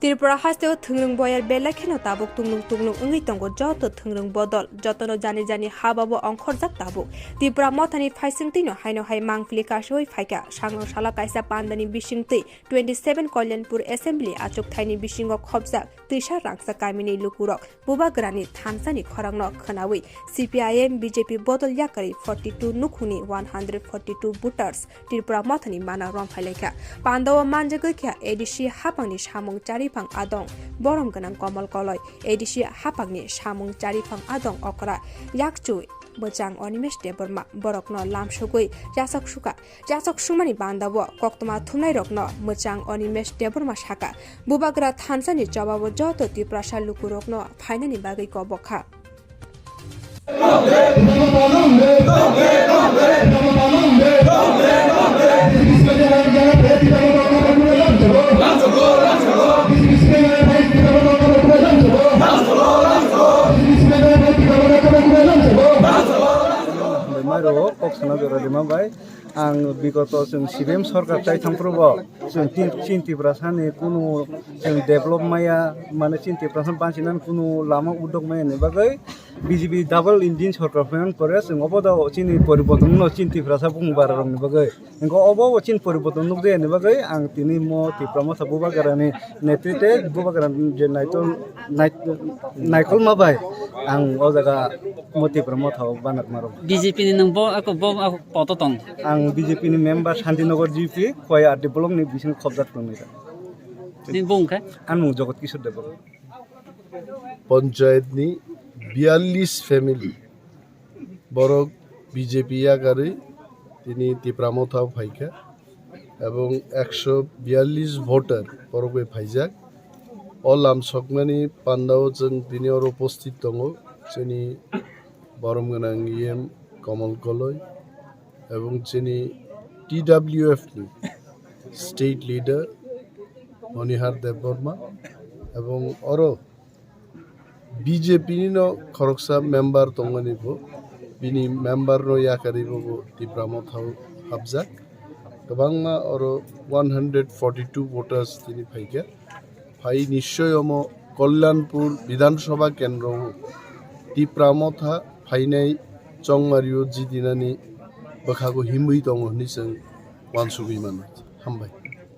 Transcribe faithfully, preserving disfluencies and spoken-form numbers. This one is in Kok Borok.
Tripura hasteo thwngrwng boyar belai kheno tabuk tunglung tunglung wngwi tongo joto thwngrwng bodol, jotono jani jani hababo ongkhorjak tabuk. Tipra mothani phaisingtwino haino hai mangpili kasowi phaikha, sangno sala kaisa pandani bisingtwi twenty seven Kalyanpur Assembly achukthaini bisingo khopjak twisa rangchak kamini lukurok Bubagrani thansani khorangno khwnawi C P I M B J P bodol yakarwi forty two nukhungni one hundred forty two voters Tripura mothani mana romphailaikha. Pandao manjagwi kha A D C hapangni samung chariphang adong borom gwnang Komol Koloi, A D C hapangni samung chariphang adong okra yakchu mwchang Animesh Debbarma borokno lamsogwi yachak suka. Yachak sumani bandao koktwma thumnairokno mwchang Animesh Debbarma saka, Bubagra thansani chobabo joto Tiprasa lukurokno phainani bagwi kobok kha. Mairo kok sana jora lima bai. Ang bigoto chwng C P M sorkar chai thangphuru bo chwng tin-, chini Tiprasani kunu chwng develop maya, mane chini Tiprasani bansinani kunu lama udok maya ni bagwi B J P double engine sorkar phaimani pore chwng obo da chini poriborton no chini Tiprasa bumung bara rokni bagwi. Hwnkhe obo bo chini poriborton nukjakya ni bagwi ang tini mo Tipra Motha Bubagrani netrite Bubagrani je naitol nai-, naikolma bai ang o jaga mo Tipra Motha o banakma rok. B J P ni nwng bo ako bo ako poto tong. Ang B J P ni member Shantinagar G P, Koya R D block ni bising khobjak tongwi. Ni bo wngkha? Ang nwng Jagat Kishore Debbarma. Panchayat ni biyallis family borok B J P yakarwi tini Tipra Motha phaikha. Ebong ekso biyallis voter borok bai phaijak. O lam sokmani pandao chwng tini oro upasthit tongo chini borom gwnang E M Komol Koloi ebong chini T W F ni state leader Monihar Debbarma ebong oro B J P ni no khoroksa member tongmani bo, bini member no yakarwi bo, bo Tipra Motha o hapjak. Kwbangma oro one hundred forty two voters tini phaikha. Phai nischoi omo Kalyanpur Bidhan Sabha kendro o Tipra Motha phainai chongmario jidinani bwkhago himwi tongo hwnwi chwng uansugwi mano. Hambai.